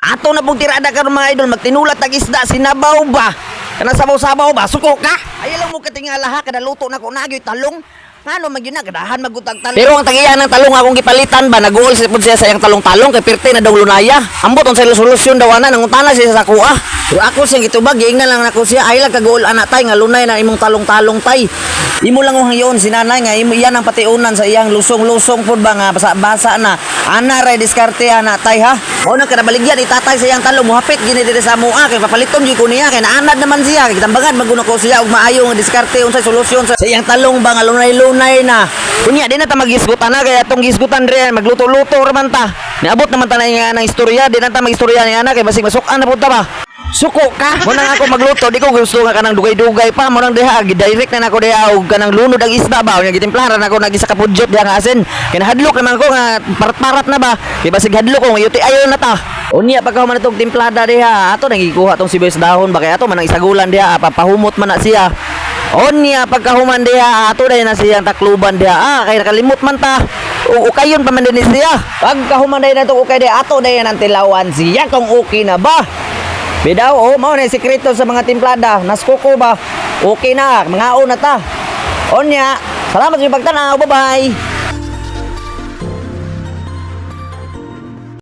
Ato na pong tirada karon, mga idol, magtinulat tag isda sinabaw ba? Kanang sabaw-sabaw ba? Suko ka? Ay lang mo katingala ha, kada luto na ko nagyoy talong. Ngano man gyud na kadahan magutag talong. Pero ang tagiya ng talong akong gipalitan ba, naguol sa pud siya sa iyang talong-talong kay pirte na daw lunaya. Ambot unsay solusyon daw ana, nangutana siya sa kuha. Pero ako siyang gitubag, giingnan lang nako siya, ay lang kaguol ana tay nga lunay na imong talong-talong tay. Imo lang ang yon si nanay nga imo iyan ang patiunan sa iyang lusong-lusong pud ba nga basa-basa na. Ana ray diskarte ana tay ha. Mao na kada baligyan itatay sa iyang talong muhapit gini diri sa amoa kay papaliton gyud ko niya kay naanad naman siya kay gitambangan man ko siya og maayo nga diskarte unsay solusyon sa iyang talong ba nga lunay-lunay na. Kunya di na ta magisgutan na kay atong gisgutan diri magluto-luto ra man ta. Niabot naman ta na nga ng istorya, di na ta magistorya ni ana kay basig masukan na pud ta ba. Suko ka. Mo nang ako magluto, di ko gusto nga kanang dugay-dugay pa. Mo nang diha gidirect na nako diha og kanang lunod ang isda ba. Unya gitimplahan ra nako nag isa ka pudyot diha nga asin. Kay nahadlok naman ko nga parat-parat na ba. Kay basig hadlok ko nga ayo na ta. Unya pagka human itong timplada diha, ato nang gikuha tong sibuyas dahon ba kay ato man ang isagulan diha, papahumot man na siya. Unya pagkahuman diha, ato dahil na siyang takluban diha. Ah, kay nakalimot man ta. O ukayon pa man din siya. Pagkahuman dahil na itong ukay diha, ato dahil ang tilawan siya kung okay na ba. Bidaw, oh, mao na yung sekreto sa mga timplada. Naskuko ba? Okay na, mga na ta. Onya, salamat sa inyong pagtanaw. Bye-bye.